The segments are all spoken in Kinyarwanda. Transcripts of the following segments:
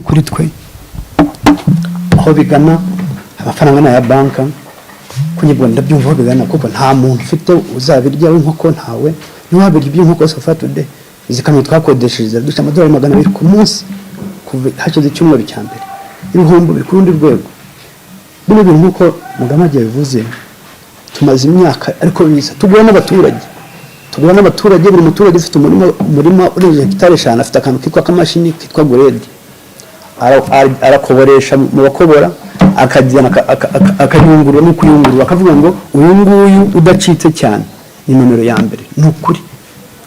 Kuri twe aho bigana, amafaranga ni aya banka. Kunyibwa ndabyumva aho bigana, kuko nta muntu ufite uzabirya w'inkoko, ntawe ntiwabirya iby'inkoko. So far today, izi kamyo twakodesheje ziraduca amadolari 200 ku munsi. Kuva hashize icyumweru cya mbere, ibihombo biri ku rundi rwego. Bino bintu, nk'uko Mugamage yabivuze, tumaze imyaka ariko biza tugura n'abaturage, tugura n'abaturage. Buri muturage ufite umurima urengeje hegitari 5 afite akantu kitwa akamashini kitwa guredi. Arakoboresha mu bakobora, akajyana akayungurura no kuyungurura, akavuga ngo uyu nguyu udacitse cyane ni nomero ya mbere, ni ukuri,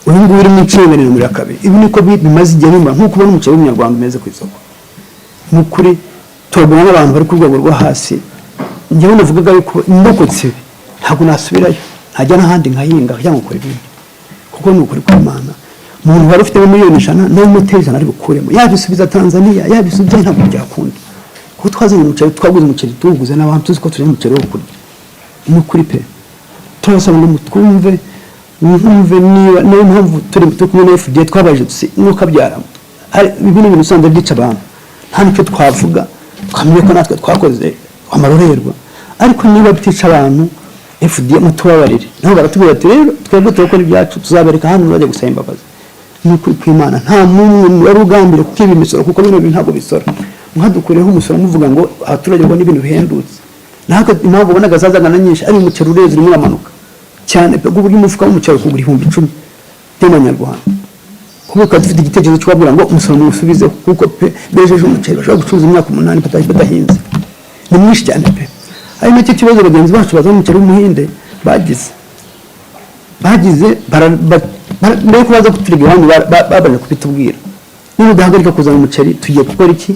uyu nguyu uri mu icenga ni nomero ya kabiri. Ibi niko bimaze igihe bimara, nk'uko ubona umuceri w'umunyarwanda umeze ku isoko. Ni ukuri, turagura n'abantu bari ku rwego rwo hasi. Njyewe navugaga yuko ndokotse ibi ntabwo nasubirayo, ntajya n'ahandi nkahinga cyangwa gukora ibindi, kuko ni ukuri kw'Imana, umuntu wari ufite miliyoni 100 nawe umuteye 100 ari bukuremo, yabisubiza Tanzania, yabisubiza, ntabwo byakunda, kuko twazanye umuceri, twaguze umuceri, tuwuguze n'abantu tuzi ko turi umuceri wo kurya. Ni ukuri pe, turabasaba ngo mutwumve, mwumve niba niyo mpamvu turi kumwe na FDA. Twabaje tusi mwuka byaramo hari ibi ni ibintu usanzwe byica abantu, nta nicyo twavuga, twamenye ko natwe twakoze amarorerwa, ariko niba bitica abantu, FDA mutubabarire. Nabo baratubwira ati rero twebwe turakora ibyacu, tuzabereka hano bajya gusaba imbabazi. Ni ukuri kw'Imana, nta n'umwe wari ugambiriye kuko ibi misoro, kuko bino bintu ntabwo bisora. Mwadukureho umusoro muvuga ngo abaturage babone ibintu bihendutse. Natwe impamvu ubonaga zazaga na nyinshi ari umuceri ureze, urimo uramanuka cyane pe, ku buryo umufuka w'umuceri kugura 10,000 by'amanyarwanda, kuko twari dufite igitekerezo cyo kubabwira ngo umusoro muwusubizeho, kuko pe bejeje umuceri bashobora gucuruza imyaka 8 badahinze, ni mwinshi cyane pe. Ari nacyo kibazo bagenzi bacu bazana umuceri w'umuhinde bagize mbere yuko baza kuturega iwanyu, babanje kubitubwira: niba udahagarika kuzana umuceri, tugiye gukora iki?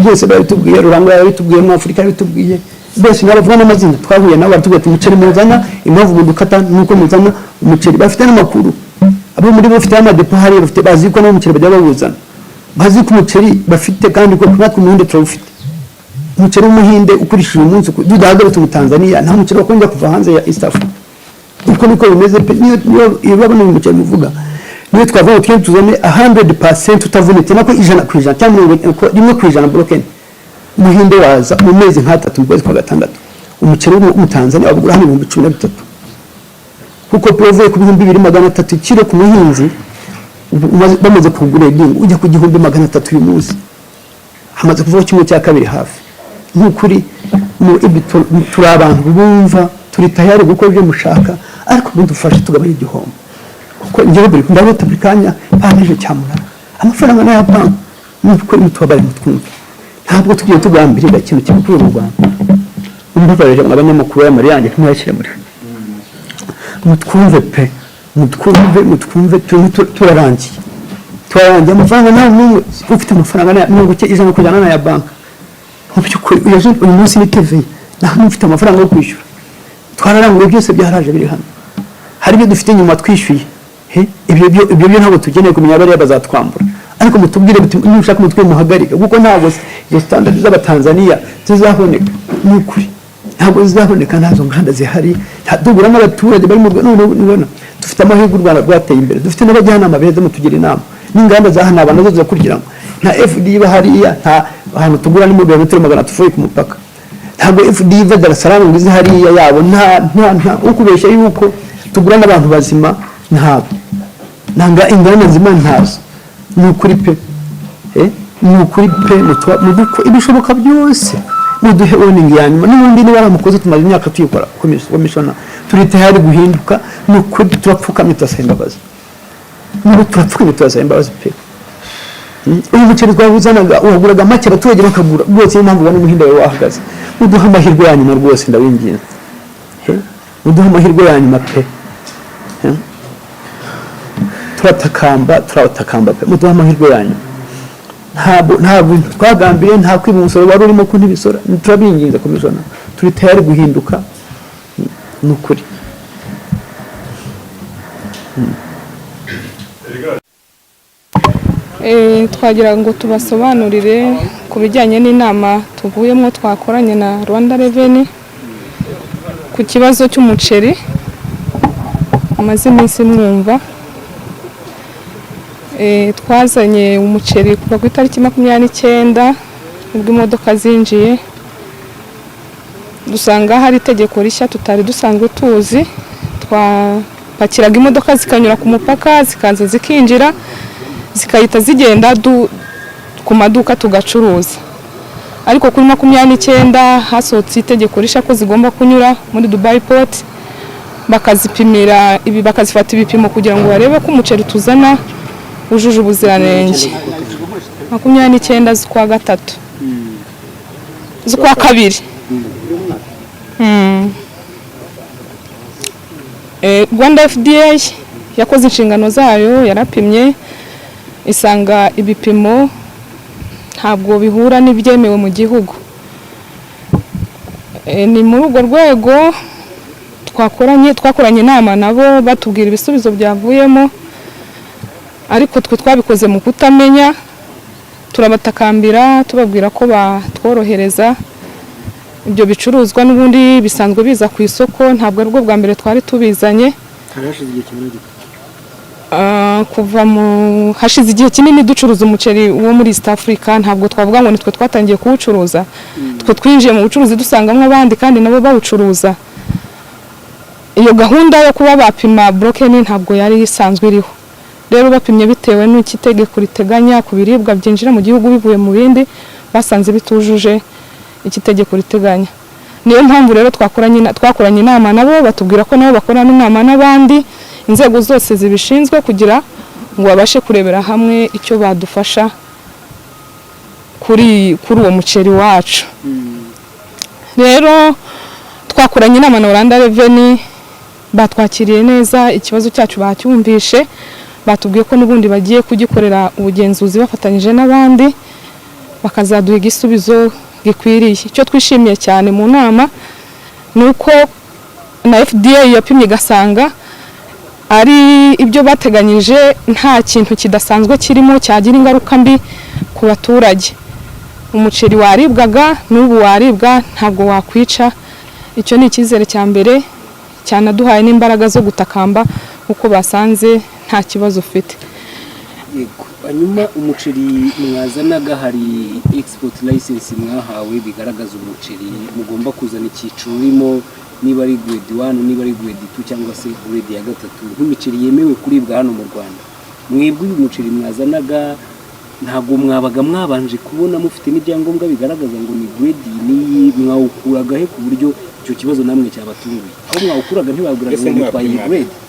Byose barabitubwiye, Rurangwa yarabitubwiye, mu Afurika yarabitubwiye, bose ntibavuga n'amazina. Twahuye nabo, baratubwira ati umuceri muzana, impamvu mudukata nuko muzana umuceri. Bafite n'amakuru, abo muri bo bafite amadepo hariya, bafite, bazi ko n'umuceri bajya bawuzana, bazi ko umuceri bafite, kandi ko natwe umuhinde turawufite. Umuceri w'umuhinde ukurishije uyu munsi, tudahagaritse umutanzaniya, nta muceri wakongera kuva hanze ya East Africa. Uko niko bimeze pe. Niyo iyo babona uyu muceri muvuga, niyo twavuga ngo tugende tuzane 100% utavunitse, nako 100% cyangwa 1% broken, umuhinde waza mu mezi nk'atatu, mu kwezi kwa gatandatu. Umuceri w'umutanzaniya wabugura hano 13,000, kuko pe uvuye ku 2300 ikiro ku muhinzi, ubu bamaze kuwugura edingi ujya ku 1300 uyu munsi, hamaze kuvaho kimwe cya kabiri hafi. Ni ukuri, turi abantu bumva, turi tayari gukora ibyo mushaka, ariko mudufashe tugabanye igihombo, kuko njyewe buri ndabota buri kanya banteje cyamunara, amafaranga n'aya banki. Ni ukuri, mutubabare, mutwumve, ntabwo tugiye tugambirira ikintu kimwe kuri uru Rwanda. Mumbabarire abanyamakuru, y'amari yanjye ntimuyashyire muri, mutwumve pe, mutwumve, mutwumve, turimo turarangiye, turarangiye. Amafaranga, nta n'umwe ufite amafaranga 90% n'aya banki. Mu by'ukuri uyu munsi ni TVA, nta n'umwe ufite amafaranga yo kwishyura. Twararanguye, byose byaraje biri hano, hari ibyo dufite inyuma twishyuye. He, ibyo byo ntabwo tukeneye kumenya, bariya bazatwambura, ariko mutubwire muti nushaka umutwe muhagarike, kuko ntabwo izo standard z'abatanzaniya zizaboneka. Ni ukuri, ntabwo zizaboneka, ntazo nganda zihari. Tugura n'abaturage bari mu Rwanda. None nubona dufite amahirwe, u Rwanda rwateye imbere, dufite n'abajyanama beza mutugira inama, n'inganda za hano abantu nazo zirakurikiranwa. Nta FDA iba hariya, nta ahantu tugura ni mu birometero 300 uvuye ku mupaka. Ntabwo FDA iva Dar es Salaam ngo ize hariya yabo. Nta ukubeshya yuko tugura n'abantu bazima, ntabwo nanga inganda nzima ntazo. Ni ukuri pe. Ni ukuri pe, ibishoboka byose, muduhe warning ya nyuma. N'ubundi niba ari amakosa tumaze imyaka tuyikora, commissioner, turi tayari guhinduka. Ni ukuri, turapfukamye, turasaba imbabazi. N'ubu turapfukamye, turasaba imbabazi pe. Uyu muceri twawuzanaga waguraga make, abaturage bakagura rwose. Niyo mpamvu ubona umuhinde wawe wahagaze. Muduhe amahirwe ya nyuma rwose, ndawinginze. He, muduhe amahirwe ya nyuma pe. He? Turatakamba, turatakamba pe, muduhe amahirwe ya nyuma. Ntabwo twagambiriye, nta kwiba umusoro wari urimo, ko ntibisora. Turabinginze commissioner, turi tayari guhinduka, ni ukuri. Twagira ngo tubasobanurire ku bijyanye n'inama tuvuyemo twakoranye na Rwanda Revenue ku kibazo cy'umuceri mumaze iminsi mwumva. Twazanye umuceri kuva ku itariki 29, nibwo imodoka zinjiye, dusanga hari itegeko rishya tutari dusanzwe tuzi. Twapakiraga imodoka zikanyura ku mupaka, zikaza zikinjira, zikahita zigenda ku maduka tugacuruza. Ariko kuri 29 hasohotse itegeko rishya ko zigomba kunyura muri Dubai Port, bakazipimira ibi, bakazifata ibipimo kugira ngo barebe ko umuceri tuzana wujuje ubuziranenge. 29 z'ukwa gatatu, z'ukwa kabiri. Rwanda FDA yakoze inshingano zayo, yarapimye isanga ibipimo ntabwo bihura n'ibyemewe mu gihugu. Ni muri urwo rwego twakoranye inama nabo, batubwira ibisubizo byavuyemo, ariko twe twabikoze mu kutamenya. Turabatakambira, tubabwira ko batworohereza ibyo bicuruzwa, n'ubundi bisanzwe biza ku isoko, ntabwo aribwo bwa mbere twari tubizanye. Hari hashize igihe kingana gite? Kuva mu hashize igihe kinini ducuruza umuceri wo muri East Africa. Ntabwo twavuga ngo nitwe twatangiye kuwucuruza. Twe twinjiye mu bucuruzi dusangamo abandi kandi nabo bawucuruza. Iyo gahunda yo kuba bapima broken ntabwo yari isanzwe iriho. Rero bapimye bitewe n'icyo itegeko riteganya ku biribwa byinjira mu gihugu bivuye mu bindi, basanze bitujuje icyo itegeko riteganya. Niyo mpamvu rero twakoranye inama nabo, batubwira ko nabo bakorana inama n'abandi, inzego zose zibishinzwe, kugira ngo babashe kurebera hamwe icyo badufasha kuri uwo muceri wacu. Rero twakoranye inama na Rwanda Revenue, batwakiriye neza, ikibazo cyacu bacyumvishe, batubwiye ko n'ubundi bagiye kugikorera ubugenzuzi bafatanyije n'abandi, bakazaduha igisubizo gikwiriye. Icyo twishimiye cyane mu nama ni uko na FDA yapimye igasanga ari ibyo bateganyije, nta kintu kidasanzwe kirimo cyagira ingaruka mbi ku baturage. Umuceri waribwaga, n'ubu waribwa, ntabwo wakwica. Icyo ni icyizere cya mbere cyanaduhaye n'imbaraga zo gutakamba, kuko basanze nta kibazo ufite. Yego. Hanyuma umuceri mwazanaga, hari export license mwahawe bigaragaza umuceri mugomba kuzana, icyiciro urimo, niba ari grade 1, niba ari grade 2 cyangwa se grade ya gatatu, nk'imiceri yemewe kuribwa hano mu Rwanda. Mwebwe uyu muceri mwazanaga, ntabwo mwabaga mwabanje kubona mufite n'ibyangombwa bigaragaza ngo ni grade n'iyi? Mwawukuraga he, ku buryo icyo kibazo namwe cyabatunguye? Aho mwawukuraga ntibabwiraga Ese ngo mutwaye iyi ntiwapimaga? grade?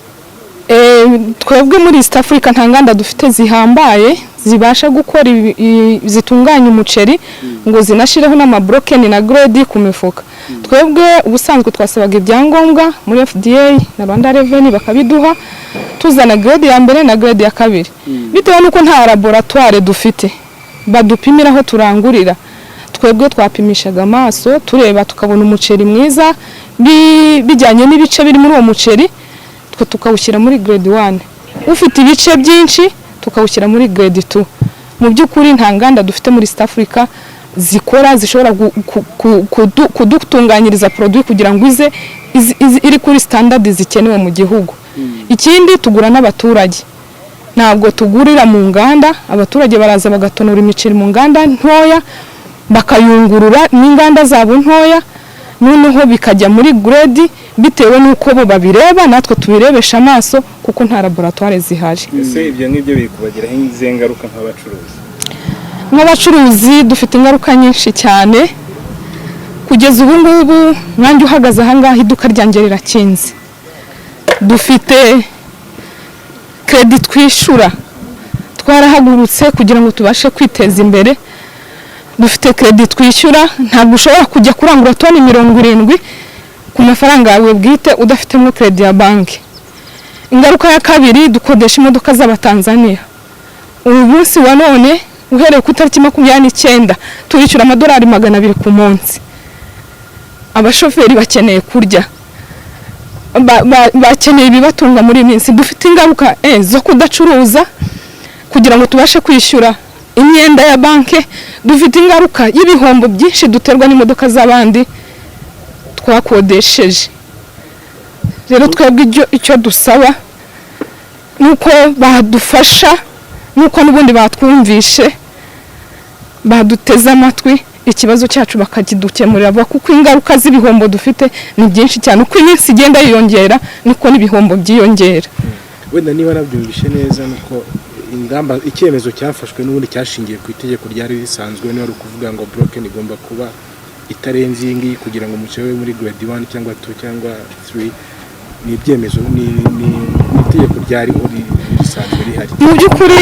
Twebwe muri East Africa nta nganda dufite zihambaye zibasha gukora zitunganya umuceri ngo zinashireho n'amabroken na grade ku mifuka. Twebwe ubusanzwe twasabaga ibyangombwa muri FDA na Rwanda Revenue, bakabiduha, tuzana grade ya mbere na grade ya kabiri. Bitewe n'uko nta laboratoire dufite badupimira aho turangurira, twebwe twapimishaga amaso, tureba tukabona umuceri mwiza bijyanye n'ibice biri muri uwo muceri, twe tukawushyira muri grade 1, ufite ibice byinshi tukawushyira muri grade 2. Mu by'ukuri nta nganda dufite muri East Africa zikora, zishobora kudutunganyiriza produit kugira ngo ize iri kuri standard zikenewe mu gihugu. Ikindi, tugura n'abaturage, ntabwo tugurira mu nganda. Abaturage baraza bagatonora imiceri mu nganda ntoya, bakayungurura n'inganda zabo ntoya, noneho bikajya muri grade bitewe n'uko bo babireba, natwe tubirebesha amaso, kuko nta laboratoire zihari. Ese ibyo ngibyo biri kubagiraho izihe ngaruka nk'abacuruzi? Nk'abacuruzi dufite ingaruka nyinshi cyane. Kugeza ubu ngubu nkanjye uhagaze aha ngaha, iduka ryanjye rirakinze. Dufite crédit twishyura, twarahagurutse kugira ngo tubashe kwiteza imbere. Dufite crédit twishyura. Ntabwo ushobora kujya kurangura toni 70 ku mafaranga yawe bwite udafitemo crédit ya banki. Ingaruka ya kabiri, dukodesha imodoka z'Abatanzaniya. Uyu munsi wa none, uhereye ku itariki 29, turishyura amadolari 200 ku munsi. Abashoferi bakeneye kurya, bakeneye ibibatunga muri iyi minsi. Dufite ingaruka zo kudacuruza kugira ngo tubashe kwishyura imyenda ya banki. Dufite ingaruka y'ibihombo byinshi duterwa n'imodoka z'abandi twakodesheje. Rero twebwe icyo dusaba ni uko badufasha. Nk'uko n'ubundi batwumvishe, baduteze amatwi, ikibazo cyacu bakakidukemurira vuba, kuko ingaruka z'ibihombo dufite ni byinshi cyane. Uko iminsi igenda yiyongera, niko n'ibihombo byiyongera. Wenda niba nabyumvishe neza, nuko ingamba, icyemezo cyafashwe n'ubundi cyashingiye ku itegeko ryari risanzwe, niba ari ukuvuga ngo broken igomba kuba itarenze iyi ngiyi kugira ngo umuceri ube muri grade 1 cyangwa 2 cyangwa 3. Ni ibyemezo, ni itegeko ryariho risanzwe rihari. Mu by'ukuri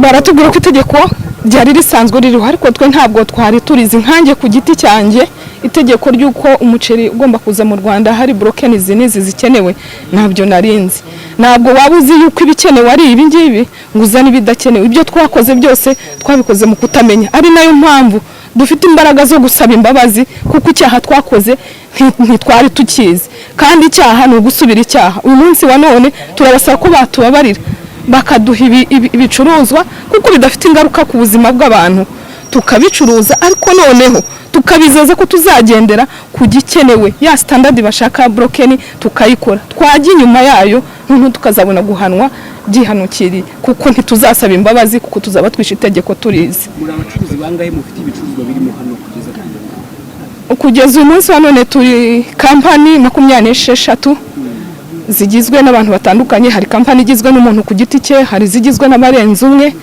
baratubwira ko itegeko ryari risanzwe ririho, ariko twe ntabwo twari turizi. Nkanjye ku giti cyanjye, itegeko ry'uko umuceri ugomba kuza mu Rwanda hari broken izi n'izi zikenewe, ntabyo narinzi. Ntabwo waba uzi yuko ibikenewe ari ibi ngibi ngo uzane ibidakenewe. Ibyo twakoze byose twabikoze mu kutamenya, ari nayo mpamvu dufite imbaraga zo gusaba imbabazi, kuko icyaha twakoze ntitwari tukizi, kandi icyaha ni ugusubira icyaha. Uyu munsi wa none turabasaba ko batubabarira, bakaduha ibicuruzwa, kuko bidafite ingaruka ku buzima bw'abantu, tukabicuruza, ariko noneho tukabizeza ko tuzagendera ku gikenewe, ya standard bashaka broken tukayikora, twajya inyuma yayo noneho tukazabona guhanwa byihanukiriye, kuko ntituzasaba imbabazi, kuko tuzaba twishe itegeko turizi. Muri abacuruzi bangahe mufite ibicuruzwa birimo hano kugeza kuri ubu? Kugeza uyu munsi wa none turi kampani 26 zigizwe n'abantu batandukanye. Hari kampani igizwe n'umuntu ku giti cye, hari izigizwe n'abarenze umwe.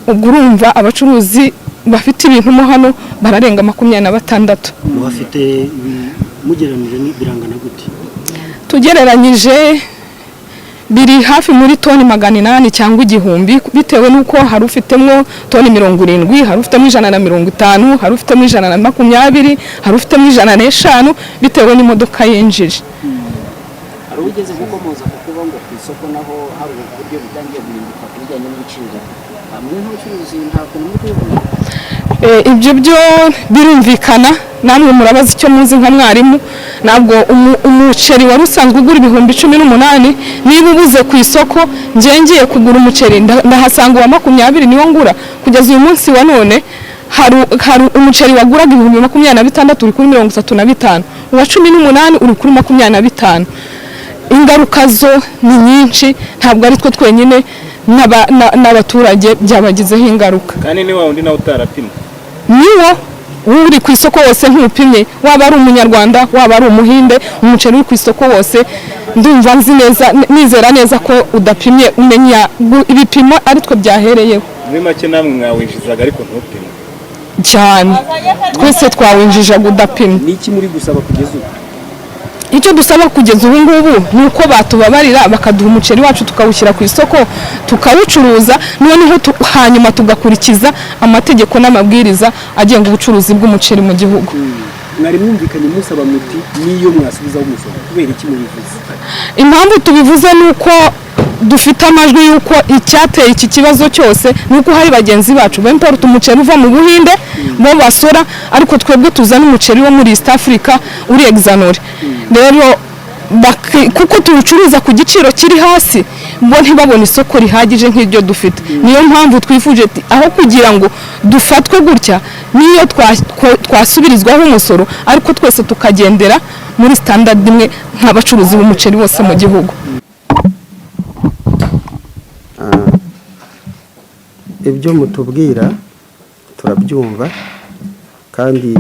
Ubwo urumva abacuruzi bafite ibintu mo hano bararenga 26. Mubafite mugereranije birangana gute? Tugereranyije biri hafi muri toni 800 cyangwa 1000, bitewe n'uko hari ufitemo toni 70, hari ufitemo 150, hari ufitemo 120, hari ufitemo 105, bitewe n'imodoka yinjije. Hari uwigeze gukomoza ku kuba ngo ku isoko naho hari uburyo butangiye guhinduka ku bijyanye n'ibiciro. Mwe nk'abacuruzi nta kuntu muri kubibona? Ibyo byo birumvikana, namwe murabaza icyo muzi nka mwarimu. Ntabwo umuceri wari usanzwe ugura 18,000, niba ubuze ku isoko, njye ngiye kugura umuceri ndahasanga uwa 20 niwo ngura. Kugeza uyu munsi wa none hari umuceri waguraga 26,000 uri kuri 35, uwa 18 uri kuri 25. Ingaruka zo ni nyinshi, ntabwo ari twe twenyine, n'abaturage byabagizeho ingaruka. Kandi ni wa wundi nawe utarapimwe. Niwo uri ku isoko wose ntupimye, waba ari Umunyarwanda, waba ari Umuhinde, umuceri uri ku isoko wose ndumva nzi neza, nizera neza ko udapimye. Umenya ibipimo ari twe byahereyeho. Muri make namwe mwawinjizaga ariko ntupimwe. Cyane, twese twawinjijaga udapimye. Ni iki muri gusaba kugeza ubu? Icyo dusaba kugeza ubu ngubu ni uko batubabarira, bakaduha umuceri wacu, tukawushyira ku isoko, tukawucuruza, noneho hanyuma tugakurikiza amategeko n'amabwiriza agenga ubucuruzi bw'umuceri mu gihugu. Mwari mwumvikanye musaba muti niyo mwasubizaho umusoro, kubera iki mubivuze? Impamvu tubivuze ni uko dufite amajwi y'uko icyateye iki kibazo cyose ni uko hari bagenzi bacu bemporuta umuceri uva mu Buhinde, bo basora, ariko twebwe tuzana umuceri wo muri East Africa uri exonéré. Rero kuko tuwucuruza ku giciro kiri hasi, bo ntibabone isoko rihagije nk'iryo dufite. Niyo mpamvu twifuje ati, aho kugira ngo dufatwe gutya, niyo twasubirizwaho umusoro, ariko twese tukagendera muri standard imwe nk'abacuruzi b'umuceri bose mu gihugu. Ibyo mutubwira turabyumva, kandi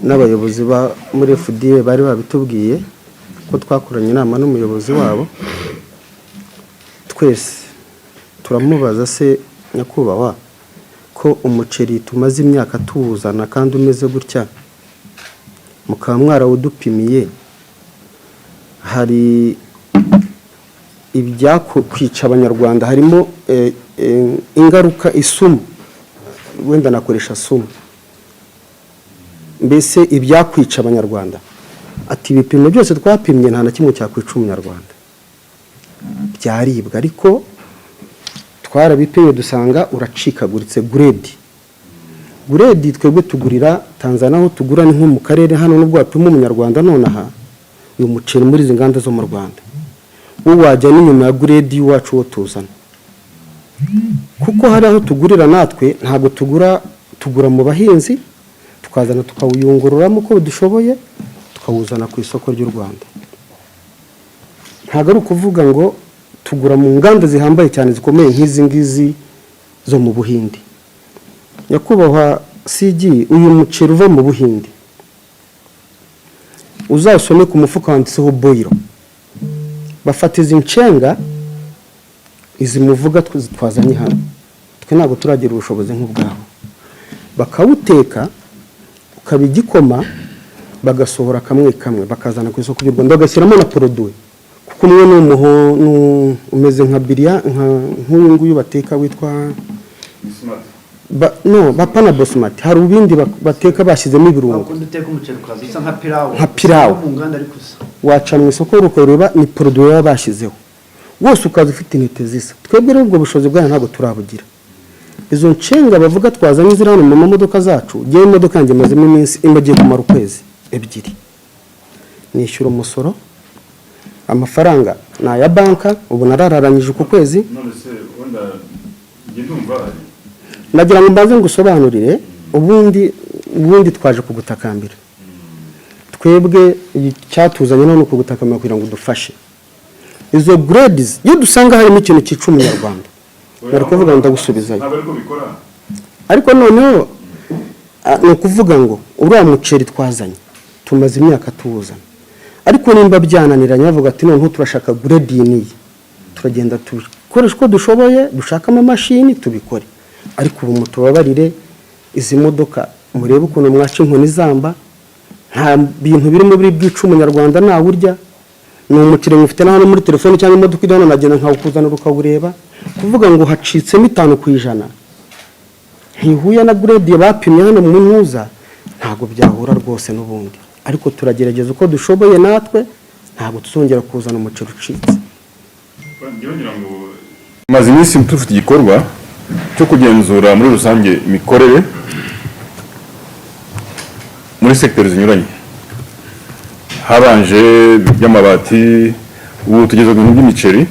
n'abayobozi ba muri FDA bari babitubwiye ko twakoranye inama n'umuyobozi wabo. Twese turamubaza: "Se nyakubahwa, ko umuceri tumaze imyaka tuwuzana kandi umeze gutya, mukaba mwarawudupimiye, hari ibyakwica Abanyarwanda, harimo ingaruka, isumu, wenda nakoresha sumu, mbese ibyakwica Abanyarwanda?" Ati: "Ibipimo byose twapimye, nta na kimwe cyakwica Umunyarwanda, byaribwa, ariko twarabipimye dusanga uracikaguritse grade." Grade twebwe tugurira Tanzania, aho tugura ni nko mu karere hano. Nubwo wapima Umunyarwanda nonaha uyu muceri muri izi nganda zo mu Rwanda, wo wajya n'inyuma ya grade y'iwacu wo tuzana, kuko hari aho tugurira natwe. Ntabwo tugura, tugura mu bahinzi, tukazana, tukawuyungururamo uko dushoboye, tukawuzana ku isoko ry'u Rwanda. Ntabwo ari ukuvuga ngo tugura Tugura mu nganda zihambaye cyane, zikomeye nk'izi ngizi zo mu Buhinde. Nyakubahwa CG, uyu muceri uva mu Buhinde, uzasome ku mufuka wanditseho boil. Bafata izi ncenga, izi muvuga twazanye hano, twe ntabwo turagira ubushobozi nk'ubwabo, bakawuteka ukaba igikoma, bagasohora kamwe kamwe, bakazana ku isoko ry'u Rwanda, bagashyiramo na produit, kuko umwe ni umuho umeze nka biriya, nk'uyu nguyu bateka witwa no bapana basmati. Hari ubindi bateka bashyizemo ibirungo. Bakunda uteka umuceri ukaza usa nka pilawu. Nka pilawu. Mu nganda ariko usa. Waca mu isoko ukareba ni produit baba bashyizeho, wose ukaza ufite intete zisa. Twebwe rero ubwo bushobozi bwayo ntabwo turabugira. Izo nshenga bavuga twazanye ziri hano mu mamodoka zacu, ngewe imodoka yanjye imazemo iminsi, imagiye kumara ukwezi ebyiri. Nishyura umusoro, amafaranga ni aya banka, ubu narararanyije uku kwezi. None se wenda njye ndumva Nagira ngo mbanze ngusobanurire. Ubundi twaje kugutakambira twebwe. Icyatuzanye none ukugutakambira kugira ngo udufashe. Izo grades, iyo dusanga harimo ikintu cyica umunyarwanda, bari kuvuga ngo ndagusubizayo. Ntabwo ariko bikora. Ariko noneho ni ukuvuga ngo uriya muceri twazanye, tumaze imyaka tuwuzana, ariko nimba byananiranye bavuga ati noneho turashaka grade iyi n'iyi, turagenda tubikoresha uko dushoboye, dushakamo amamashini tubikore. Ariko ubu mutubabarire, izi modoka murebe ukuntu mwaca inkoni zamba. Nta bintu birimo biri bwica umunyarwanda, nawurya. Ni umuceri mufite na hano muri telefone cyangwa imodoka iri hano, nagenda nkawukuzanira ukawureba. Kuvuga ngo hacitsemo 5% ntihuye na grade bapimye hano mu ntuza, ntabwo byahura rwose n'ubundi. Ariko turagerageza uko dushoboye natwe, ntabwo tuzongera kuzana umuceri ucitse. Njyewe ngira ngo maze iminsi dufite igikorwa cyo kugenzura muri rusange imikorere muri secteur zinyuranye. Habanje iby'amabati, ubu tugeze ku bintu by'imiceri,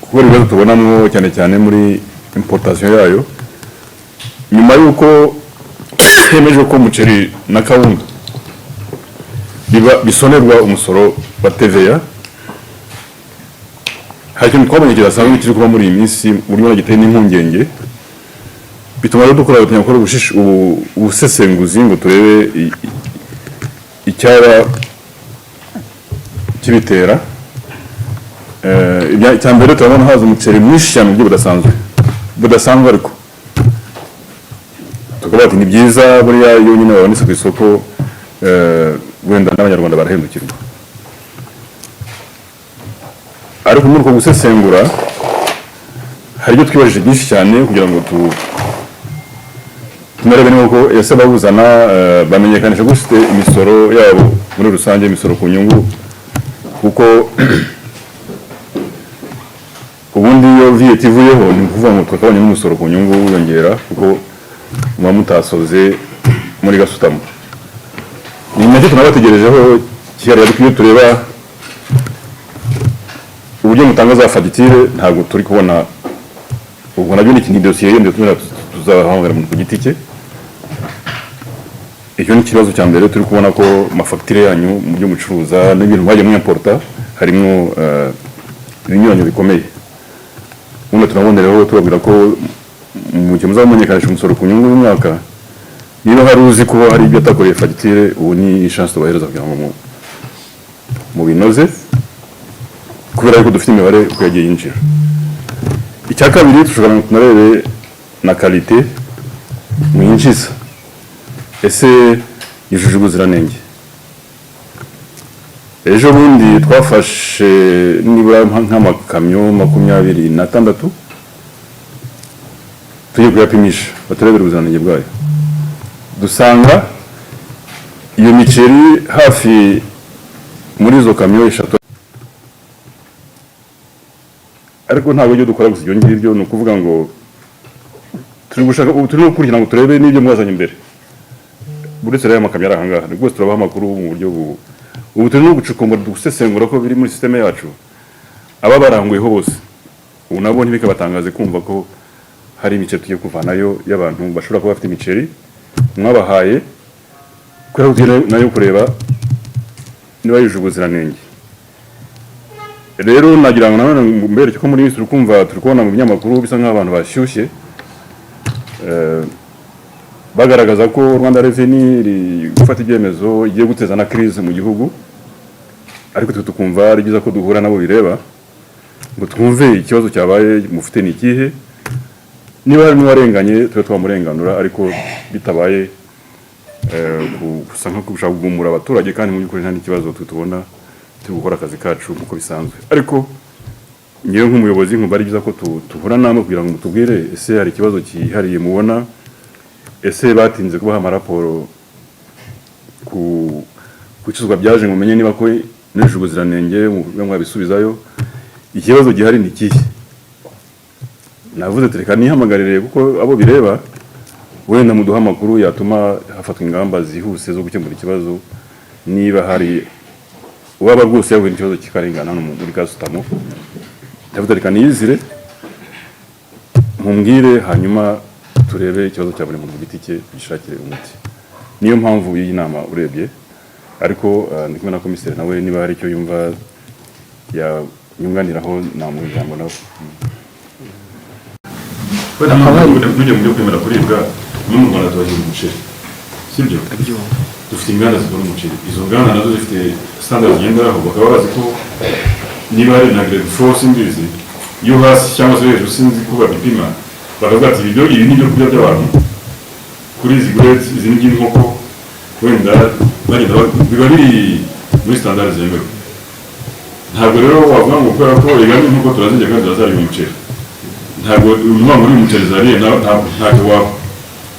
kuko ibibazo tubonamo cyane cyane muri importation yayo, nyuma y'uko hemejwe ko umuceri na kawunga biba bisonerwa umusoro wa TVA. Hari ikintu twabonye kidasanzwe kiri kuba muri iyi minsi, uburyo giteye n'impungenge, bituma rero dukora, dutangira gukora ubusesenguzi ngo turebe icyaba kibitera. Icya mbere, turabona haza umuceri mwinshi cyane mu buryo budasanzwe, ariko tukavuga ati ni byiza buriya iyo nyine babonetse ku isoko, wenda n'abanyarwanda barahendukirwa. Ariko muri uko gusesengura hari ibyo twibajije byinshi cyane kugira ngo tunarebe niba ko ese abawuzana bamenyekanisha gute imisoro yabo muri rusange, imisoro ku nyungu, kuko ubundi iyo VAT ivuyeho ni ukuvuga ngo twakabonye n'umusoro ku nyungu wiyongera, kuko muba mutasoze muri gasutamo. Ni nacyo tunabategerejeho cyihariye. Ariko iyo tureba uburyo mutanga za fagitire, ntabwo turi kubona. Ubwo nabyo ni ikindi dosiye yindi tuzahamagara umuntu ku giti cye. Icyo ni ikibazo cya mbere turi kubona, ko amafagitire yanyu mu byo mucuruza n'ibintu mwagiye mwimporta harimo ibinyuranyo bikomeye. Ubundi turaboneraho tubabwira ko mu gihe muzamenyekanisha umusoro ku nyungu y'umwaka, niba hari uzi kuba hari ibyo atakoreye fagitire, ubu ni chance tubahereza kugira ngo mubinoze, kubera yuko dufite imibare uko yagiye yinjira. Icya kabiri, dushobora ngo tunarebe na qualité mwinjiza, ese yujuje ubuziranenge? Ejo bundi twafashe nibura nk'amakamyo 26, tugiye kuyapimisha baturebere ubuziranenge bwayo, dusanga iyo miceri hafi muri izo kamyo eshatu. Ariko ntabwo ibyo dukora gusa ibyo ngibyo. Ni ukuvuga ngo turi gushaka ubu, turi no gukurikirana ngo turebe n'ibyo mwazanye imbere. Uretse rero amakamyo ari ahangaha, rwose turabaha amakuru mu buryo ubu turi no gucukumbura, gusesengura ko biri muri système yacu. Aba baranguyeho bose ubu nabo ntibikabatangaze kumva ko hari imiceri tugiye kuvanayo y'abantu bashobora kuba bafite imiceri mwabahaye, kubera ko tugiye nayo kureba niba yujuje ubuziranenge. Rero nagira ngo nanone mbereke ko muri iyi minsi turi kumva, turi kubona mu binyamakuru bisa nk'aho abantu bashyushye, bagaragaza ko Rwanda Revenue iri gufata ibyemezo igiye guteza na crise mu gihugu, ariko twe tukumva ari byiza ko duhura nabo bireba ngo twumve ikibazo cyabaye mufite ni ikihe. Niba hari n'uwarenganye tube twamurenganura, ariko bitabaye gusa nko gushaka kugumura abaturage, kandi mu by'ukuri nta n'ikibazo twe tubona, turi gukora akazi kacu nk'uko bisanzwe. Ariko ngewe nk'umuyobozi nkumva ari byiza ko tuhura namwe kugira ngo mutubwire: ese hari ikibazo cyihariye mubona? Ese batinze kubaha amaraporo ku bicuruzwa byaje ngo mumenye niba ko nujuje ubuziranenge, mube mwabisubizayo? Ikibazo gihari ni ikihe? Navuze reka nihamagarire kuko abo bireba wenda muduha amakuru yatuma hafatwa ingamba zihuse zo gukemura ikibazo, niba hari uwaba rwose yahuye n'ikibazo kikarengana hano muri gasutamo. Ndavuga reka niyizire mumbwire, hanyuma turebe ikibazo cya buri muntu ku giti cye, tugishakire umuti. Niyo mpamvu y'iyi nama urebye. Ariko ndi kumwe na komiseri, nawe niba hari icyo yumva yanyunganiraho namuha ijambo nawe. Wenda ntujye mu byo kwemera kuribwa. No mu Rwanda tubahinga umuceri, sibyo? Dufite inganda zikora umuceri. Izo nganda nazo zifite standard zigenderaho, bakaba bazi ko niba hari na grade 4, simbizi, yo hasi cyangwa se hejuru, sinzi ko babipima, bakavuga ati ibyo ibi ni ibyo kurya by'abantu kuri izi grades, izi ni iby'inkoko. Wenda bagenda biba biri muri standard zemewe. Ntabwo rero wavuga ngo kubera ko rega n'inkoko turazirya kandi turazarya umuceri, ntabwo unywa muri uyu muceri zariye ntacyo waba.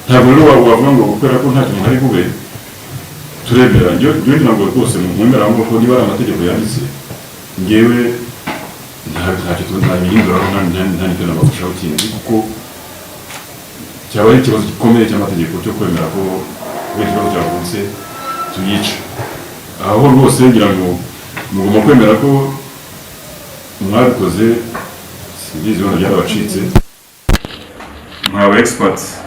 Ntabwo rero wavuga ngo kubera ko ntacyo umuntu ari bube turemera. Njyewe ngira ngo rwose mwemera ngo ko niba ari amategeko yanditse, ngewe ntacyo ntabihinduraho, nta n'icyo nabafashaho kindi, kuko cyaba ari ikibazo gikomeye cy'amategeko cyo kwemera ko kubera ikibazo cyavutse tuyica. Aho rwose ngira ngo mugomba kwemera ko mwabikoze, simbizi wenda byarabacitse mwaba experts.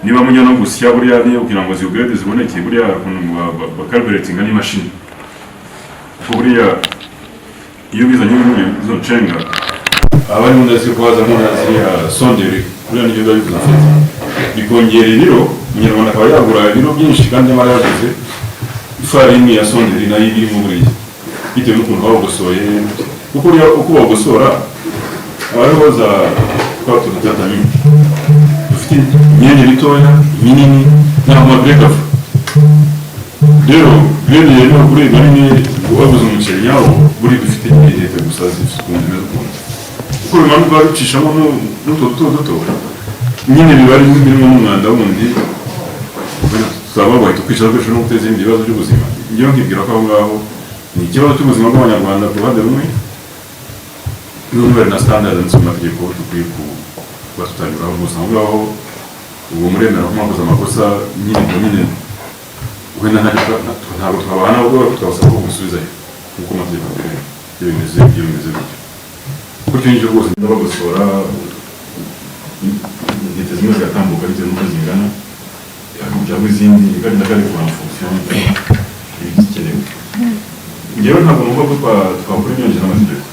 Niba mujya no gusya buriya, niyo kugira ngo zigrade ziboneke, buriya hari ukuntu bakalibratinga n'imashini, kuko buriya iyo bizanye muri izo ncenga aba arimo, ndazi ko hazamo na ziriya sonderi, buriya nibyo biba bivuze mfite bikongera ibiro, umunyarwanda akaba yagura ibiro byinshi kandi nyamara yaguze ifarini ya sonderi nayo irimo buriya, bitewe n'ukuntu bagosoye, kuko buriya uko bagosora haba hariho za twa tuntu cyatamye dufite imyenge mitoya, minini n'aho amagrade ava. Rero grade yemewe kuribwa nyine waguze umuceri nyawo buri dufite intete gusa zifite ukuntu zimeze ukuntu, uko bimanuka bicishamo n'utwo duto duto nyine biba ari birimo n'umwanda wundi, tuzaba bahita kwicara dukoresha no guteza ibindi bibazo by'ubuzima. Ngewe nkibwira ko aho ngaho ni ikibazo cy'ubuzima bw'abanyarwanda ku ruhande rumwe, n'urundi hari na standard zanditse mu mategeko dukwiye kuba tutanyuraho gusa. Aho ngaho ubwo muremera ko mwakoze amakosa nyine, ubwo nyine wenda ntabwo twabahana, ahubwo twabasaba ko gusubizayo nk'uko amategeko abiteganya. Iyo bimeze gutyo gutyo nicyo rwose ndabagosora, intete zimwe zigatambuka bitewe n'uko zingana, cyangwa izindi bikagenda kari en fonction ibikenewe. Njyewe ntabwo numva ko twakora imyongezo n'amategeko,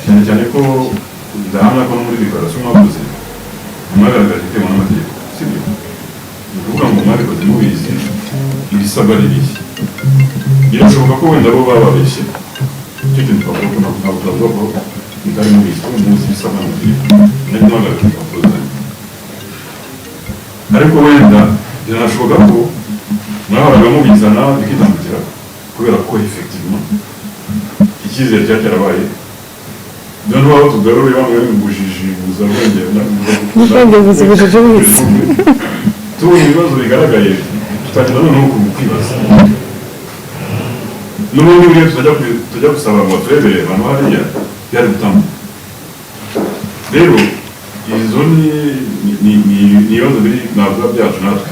cyane cyane ko ndahamya ko no muri déclaration mwakoze mwagaragaje itemewe n'amategeko, sibyo? Ni ukuvuga ngo mwabikoze mubizi ibisabwa ari ibihe. Birashoboka ko wenda bo bababeshye, icyo kintu twavuga ko ntabwo twavuga ko mutari mubizi, ko muzi ibisabwa n'amategeko nari mwagaragaje impapuro zanyu. Ariko wenda biranashoboka ko mwahoraga mubizana bikitambukira kubera ko effectivement icyizere cyari cyarabaye. Noneho aho tugaruye bamwe ubujiji buza bwenge. Ubwenge buza ubujiji buza. Tubonye ibibazo bigaragaye, tutangira noneho kwibaza n'ubundi buriya tujya gusaba ngo baturebere abantu hariya byari gutambuka. Rero izo ni ibibazo biri navuga byacu natwe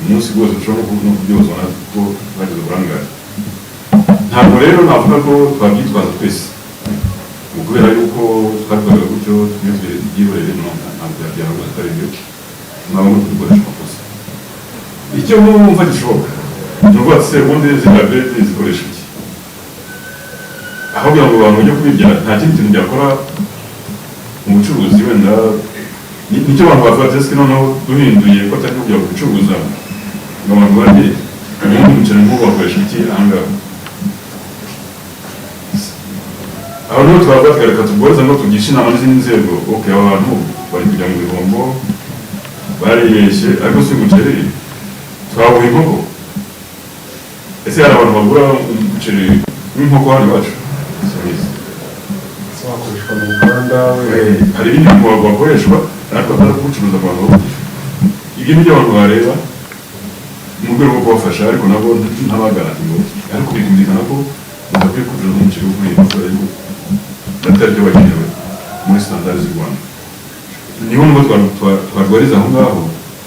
umunsi rwose dushobora no kubyozwa natwe kuko twagize uburangare. Ntabwo rero navuga ko twabyitwaza twese ngo kubera yuko twabikoraga gutyo twese byihorere. No, ntabwo byaba rwose atari byo, mwaba muri kubikoresha amakosa. Icyo mwumva gishoboka ni ukuvuga ati se ubundi ziriya grade zikoresha iki? Aho kugira ngo abantu bajye kubirya, nta kindi kintu byakora mu bucuruzi wenda. Nicyo abantu bavuga ati: "Noneho duhinduye ko atari kujya gucuruza ngo abantu barye, ubundi umuceri nk'ubu bakoresha iki ahangaha?" Aho niho twavuga tukareka tubworoze ngo tugishe inama n'izindi nzego. Ok, aba bantu bari kujya mu bihombo, baribeshye, ariko si umuceri twawuha inkoko. Ese hari abantu bagura umuceri w'inkoko hano iwacu? Simbizi. Wakoreshwa mu ruganda? Hari ibindi bintu wakoreshwa ariko atari kuwucuruza ku bantu bawugira. Ibyo ni byo abantu bareba mu rwego rwo kubafasha, ariko nabo ntabagaranti ngo, ariko bikumvikana ko badakwiye kucuruza umuceri wo kuriya kubera yuko atari byo wagenewe muri standard z'u Rwanda. Niho ngo twarwariza aho ngaho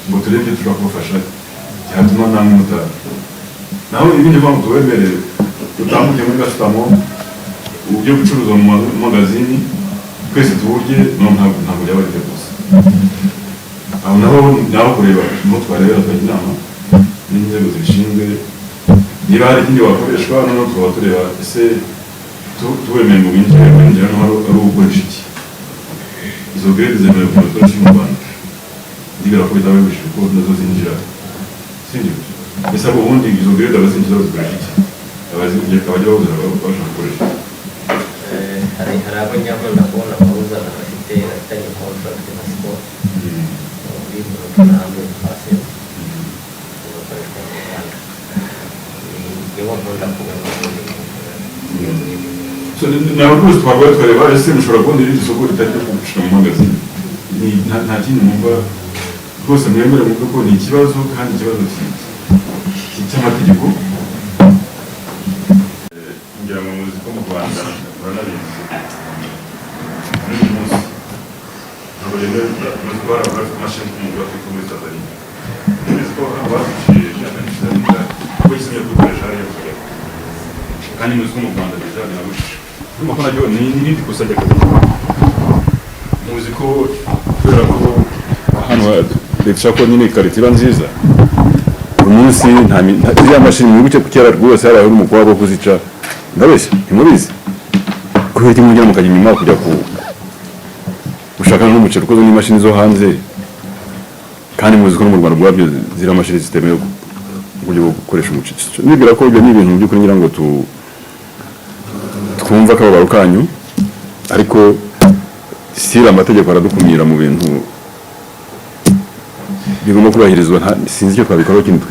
ngo turebe ibyo dushobora kubafasha cyatuma namwe muta naho ibindi mpamvu tubemerere dutambuke muri gasutamo, uburyo gucuruza mu magazini twese tuburye. No ntabwo byaba ari byo gusa. Aho naho naho kureba, niho twarebera tukajya inama n'inzego zibishinzwe niba hari ikindi wakoreshwa. Noneho tukaba tureba ese tuwemeye ngo winjire, winjira no ari ugukoresha iki? Izo grade zemewe ku baturage mu Rwanda, ndibwira ko bitaba bibujijwe ko nazo zinjira, sibyo? Ese abo ubundi izo grade abazinjiza bazikoresha iki? Abazinjira abajya bawuzana bashaka gukoresha iki? Hari abo njya kubona bawuzana bafitanye contract na Skol muri broken 100% ugakoreshwa mu Rwanda. Nibo nkunda kubona ubundi. So, ntabwo rwose twavuga tukareba ese mushobora kubona irindi soko ritari ryo gushira mu magazine. Nta kindi mwumva rwose mwemere mwumve ko ni ikibazo, kandi ikibazo cy'amategeko. Ngira ngo muzi ko mu Rwanda, muranabizi, muri uyu munsi ntabwo yemewe. Muzi ko hari abafite imashini ku bafite muri Tanzania. Muzi ko hano baduciye imyaka myinshi irarenga kuko gisimye kudukoresha hariya tukajya, kandi muzi ko mu Rwanda déjà binabujijwe. Urumva ko naryo ni n'irindi kosa ry'akazi. Muzi ko kubera ko hano leta ishaka ko nyine qualité iba nziza, buri munsi ziriya mashini mwibuke ko kera rwose habayeho n'umukwabo wo kuzica. Ndabeshya? Ntimubizi? Kubera iki mwongera mukajya inyuma kujya ku gushaka n'umuceri ukozwe n'imashini zo hanze, kandi muzi ko no mu Rwanda ubwabyo ziriya mashini zitemewe mu buryo bwo gukoresha umuceri? Nibwira ko ibyo ni ibintu mu by'ukuri ngira ngo twumva akababaro kanyu, ariko sira amategeko aradukumira mu bintu bigomba kubahirizwa. Sinzi icyo twabikoraho kintu.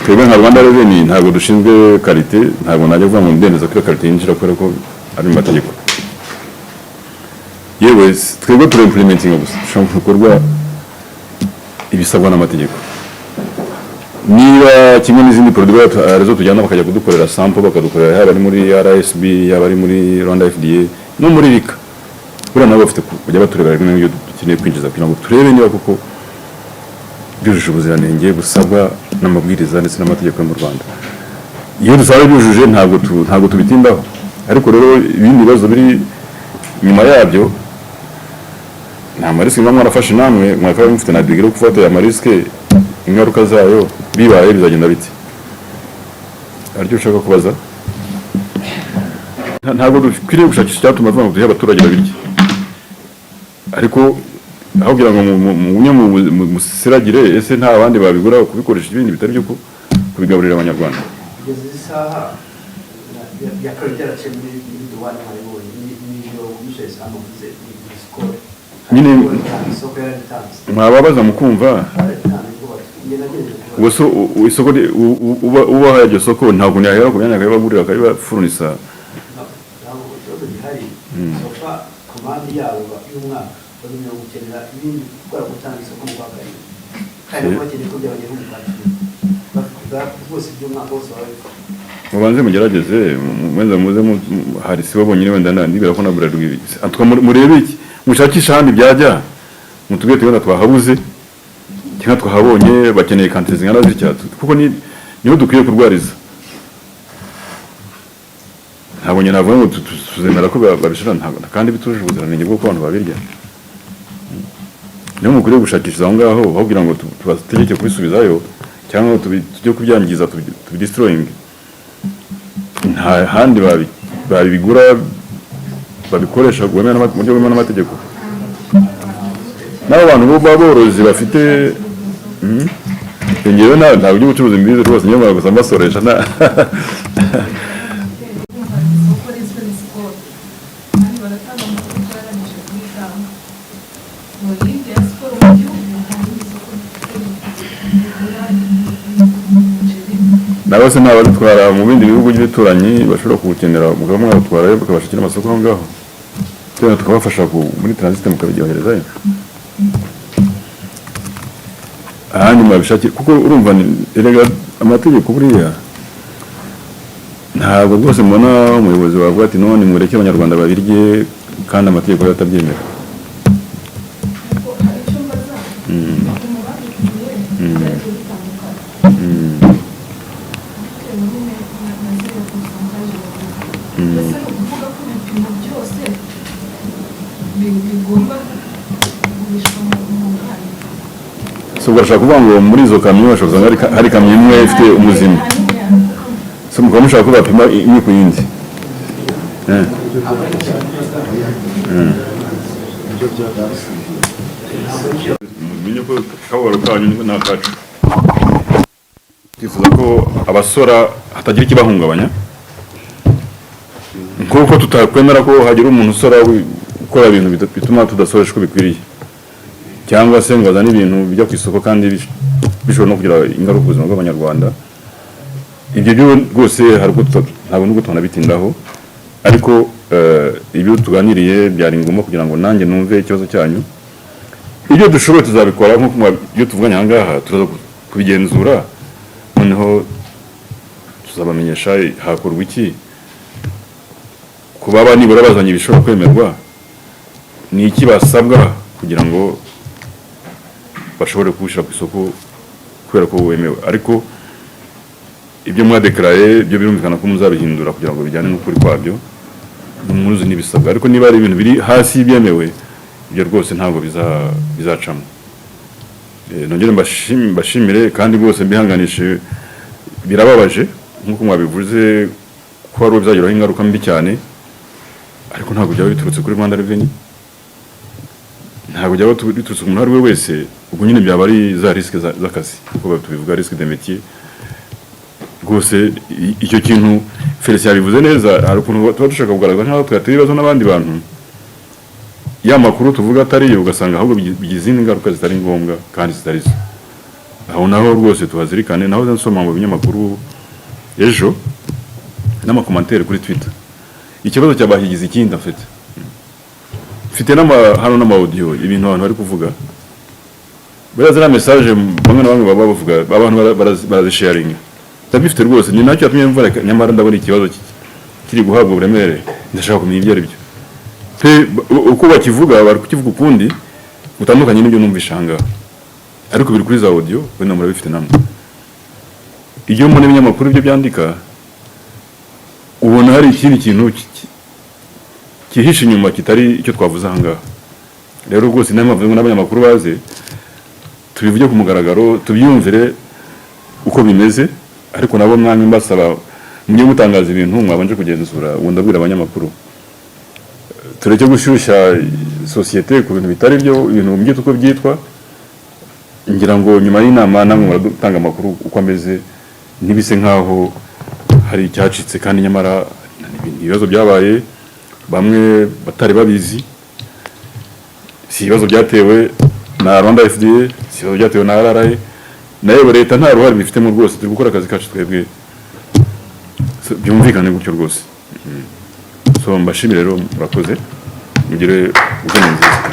Twebwe nka Rwanda Revenue ntabwo dushinzwe qualité. Ntabwo najya kuvuga ngo ndemeza ko iyo qualité yinjira kubera ko ari mu mategeko. Yewe, twebwe tura implementinga gusa, dushobora mu bikorwa ibisabwa n'amategeko. Niba kimwe n'izindi produit arizo tujyana bakajya kudukorera sample, bakadukorera yaba ari muri RSB, yaba ari muri Rwanda FDA no muri RICA, buriya nabo bafite kujya baturebera rimwe n'ibyo dukeneye kwinjiza kugira ngo turebe niba koko byujuje ubuziranenge busabwa n'amabwiriza ndetse n'amategeko yo mu Rwanda. Iyo dusanga byujuje, ntabwo tubitindaho. Ariko rero ibindi bibazo biri nyuma yabyo nta ma risque muba mwarafashe namwe, mwakaba mufite na degré yo gufata aya ma risque, ingaruka zayo bibaye bizagenda bite? Aricyo ushaka kubaza? Ntabwo dukwiriye gushakisha icyatuma tuvuga ngo duhe abaturage babirye, ariko aho kugira ngo mugumye musiragire, ese nta bandi babigura kubikoresha ibindi bitari byo kubigaburira Abanyarwanda? Kugeza izi saha byakabaye byaraciye muri douane, mwabibonye n'ibyo komiseri Sam avuze ni Skol. Nyine isoko yararitanze. Mwababaza mukumva. Yararitanze rwose, njye nagerageje kubaza. Ubwo se isoko ubaha iryo soko ntabwo yahera ku myanya akabibagurira, akabibafurunisa? Ntabwo ikibazo gihari. Sofa commande yabo y'umwaka bazongera gukenera ibindi kubera gutanga isoko mu kwa karindwi, kandi nabo bakeneye ko byabageraho mu kwa 10. Rwose iby'umwaka wose baba babifite. Mubanze mugerageze, muze muze hari sibo bonyine wenda ndibwira ko na Bralirwa ibi. Atwa murebe iki, mushakishe ahandi byajya, mutubwire tuti wenda twahabuze cyangwa twahabonye, bakeneye quantité zingana zitya, kuko ni niho dukwiye kurwariza. Ntabwo njye navuga ngo tuzemera ko babishira ntabwo kandi bitujuje ubuziranenge bw'uko abantu babirya. Niyo mukwiriye gushakisha aho ngaho, aho kugira ngo tubategeke kubisubizayo cyangwa ngo tujye kubyangiza, tubidestroying. Nta handi babigura, babikoresha mu buryo bwemewe n'amategeko. N'abo bantu bo b'aborozi bafite. Ngewe ntabwo iby'ubucuruzi mbizi rwose, niyo mpamvu gusa mbasoresha nta Isoko rizwi ni Skol, kandi baratanga amakuru ko yarangije kuyitanga ngo hirya ya Skol mu gihugu nta rindi soko dufite rigura umuceri. Nabo se ntababitwara mu bindi bihugu by'ibituranyi bashobora kuwukenera, mukaba mwawutwarayo bakabashakira amasoko aho ngaho, tugenda tukabafasha muri transit mukabyoherezayo ahandi mwabishakira, kuko urumva erega amategeko buriya ntabwo rwose mbona umuyobozi wavuga ati none mureke Abanyarwanda babirye kandi amategeko yo atabyemera. Ariko hari icyo mbaza: ibipimo babipimye byagiye bitandukana bitewe nyine na ziriya pourcentage bavuga. Ese ni ukuvuga ko ibipimo byose bigomba kugurishwa mu nganda? So urashaka kuvuga ngo muri izo kamyo bashobora gusanga hari kamyo imwe ifite umuzima, so mukaba mushaka ko bapima imwe ku yindi? Mumenye ko akababaro kanyu ni akacu. Twifuza ko abasora hatagira ikibahungabanya, nk'uko tutakwemera ko hagira umuntu usora ukora ibintu bituma tudasoresha uko bikwiriye, cyangwa se ngo azane ibintu bijya ku isoko kandi bishobora no kugira ingaruka ku buzima bw'Abanyarwanda. Ibyo byo rwose hari ubwo ntabwo nubwo tunabitindaho, ariko ibyo tuganiriye byari ngombwa kugira ngo nanjye numve ikibazo cyanyu. Ibyo dushoboye tuzabikora nk'uko ibyo tuvuganye aha ngaha turaza kubigenzura, noneho tuzabamenyesha hakorwa iki ku baba nibura bazanye ibishobora kwemerwa, ni iki basabwa kugira ngo bashobore kuwushyira ku isoko kubera ko wemewe. Ariko ibyo mwadekaraye byo birumvikana ko muzabihindura kugira ngo bijyane n'ukuri kwabyo, muzi n'ibisabwa. Ariko niba ari ibintu biri hasi y'ibyemewe, ibyo rwose ntabwo bizacamo. Nongere mbashimire kandi rwose mbihanganishe. Birababaje nk'uko mwabivuze ko hari uwo bizagiraho ingaruka mbi cyane, ariko ntabwo byaba biturutse kuri Rwanda Revenue, ntabwo byaba biturutse ku muntu uwo ari we wese. Ubwo nyine byaba ari za risque z'akazi kuko tubivuga, risque de métier. Rwose icyo kintu Felicien yabivuze neza. Hari ukuntu tuba dushaka kugaragaza nk'aho twateye ibibazo n'abandi bantu, ya makuru tuvuga atari yo, ugasanga ahubwo bigize izindi ngaruka zitari ngombwa kandi zitari zo. Aho naho rwose tuhazirikane. Naho nsoma mu binyamakuru ejo n'amacommentaires kuri Twitter, ikibazo cyabahigize ikindi. Mfite hano n'ama audio, ibintu abantu bari kuvuga. Buriya ziriya message bamwe na bamwe baba bavuga, abantu barazisharinga, ndabifite rwose. Ni nacyo yatumye mvura, nyamara ndabona ikibazo kiri guhabwa uburemere, ndashaka kumenya ibyo ari byo pe. Uko bakivuga, bari kukivuga ukundi gutandukanye n'ibyo numvishe aha ngaha, ariko biri kuri za audio, wenda murabifite namwe. Iyo mbona ibinyamakuru ibyo byandika, ubona hari ikindi kintu cyihishe inyuma kitari icyo twavuze aha ngaha. Rero rwose inama mvuze ngo n'abanyamakuru baze tubivuge ku mugaragaro, tubyumvire uko bimeze. Ariko nabo mwanya mbasaba mujye mutangaza ibintu mwabanje kugenzura. Ubu ndabwira abanyamakuru, tureke gushyushya sosiyete ku bintu bitari byo, ibintu byitwa uko byitwa. Ngira ngo nyuma y'inama namwe muradutanga amakuru uko ameze, ntibise nk'aho hari icyacitse kandi nyamara ibibazo byabaye bamwe batari babizi. Si ibibazo byatewe na Rwanda FDA, si ibibazo byatewe na RRA, nayo leta nta ruhare bifitemo rwose. Turi gukora akazi kacu twebwe. So, byumvikane gutyo rwose. So mbashimire rero, murakoze, mugire weekend nziza.